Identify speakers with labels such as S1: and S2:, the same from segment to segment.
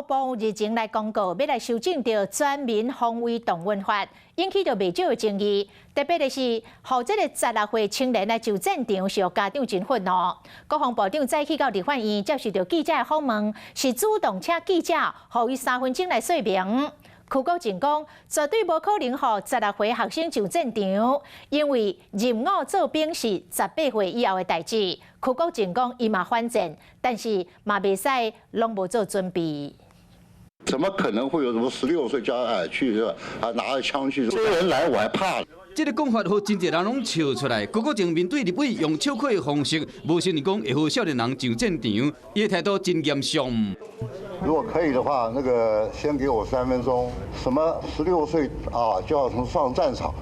S1: 防部日前來公告，欲來修正著全民防衛動員法，引起著袂少的爭議。特別的是，予這个十六歲青年來上戰場，是予家長真憤怒。國防部長早起到立法院接受著記者的訪問，是主動請記者予伊3分鐘來說明。邱國正講，絕對無可能予十六歲學生上戰場，因為入伍做兵是18歲以後的代誌。邱國正講，伊嘛反戰，但是嘛袂使攏無做準備。
S2: 怎麼可能會有什麼16歲叫哎去是吧？啊，拿著槍去，這些人來我還怕。
S3: 這个講法，予真濟人攏笑出來。邱國正面對立委用笑詼的方式，無承認講會予少年人上戰場，伊的態度真嚴肅。
S2: 如果可以的話，那個先給我3分鐘。什麼16歲啊就要從上戰場，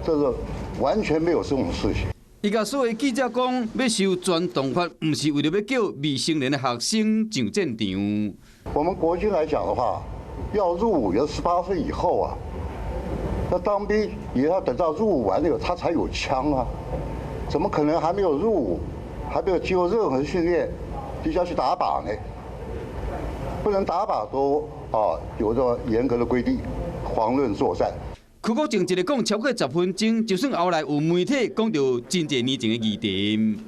S2: 這個完全沒有這種事情。
S3: 伊共所有記者講，欲修全動法，毋是為著欲叫未成年的學生上戰場。
S2: 我們國軍來講的話，要入伍要18歲以後啊。那當兵也要等到入伍完了以後，他才有槍啊！怎麼可能還沒有入伍，還沒有經過任何訓練，就要去打靶呢？不能打靶都啊有這嚴格的規定，遑論作戰。
S3: 邱國正一个講超過10分鐘，就算後來有媒體講著真濟年前的議題。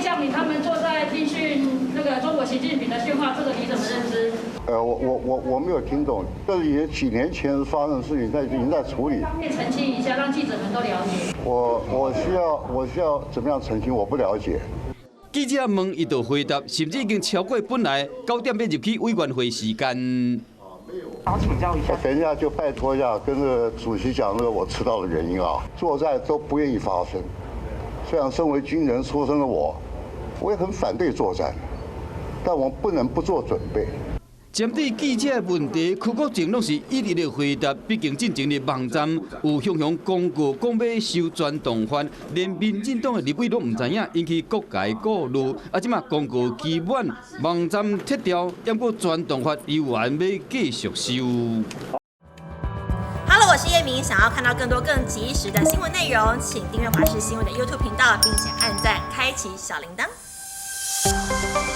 S4: 將領他們坐在聽訓那個中國習近平的訓話，這個你怎麼認知？
S2: 我沒有聽懂，這是也幾年前發生的事情，在已經在處理。
S4: 方便澄清一下，讓記者們都了解。
S2: 我需要怎麼樣澄清？我不了解。
S3: 記者問，伊就回答，甚至已經超過本來9點欲入去委員會時間。
S5: 好，請教一下。
S2: 等一下就拜託一下，跟個主席講那個我遲到的原因啊。作戰都不願意發生。雖然身為軍人出身的我，我也很反對作戰，但我不能不做準備。
S3: 針對記者的問題，邱國正攏是一一的回答。畢竟進前的網站有雄雄公告，講欲修全動法，連民進黨的立委攏毋知影，引起各界顧慮。啊，這馬公告期滿，網站撤掉，毋過全動法猶原欲繼續修。
S6: Hello，我是葉明，想要看到更多更及時的新聞內容，請訂閱華視新聞的 YouTube 頻道，並且按讚，開啟小鈴鐺。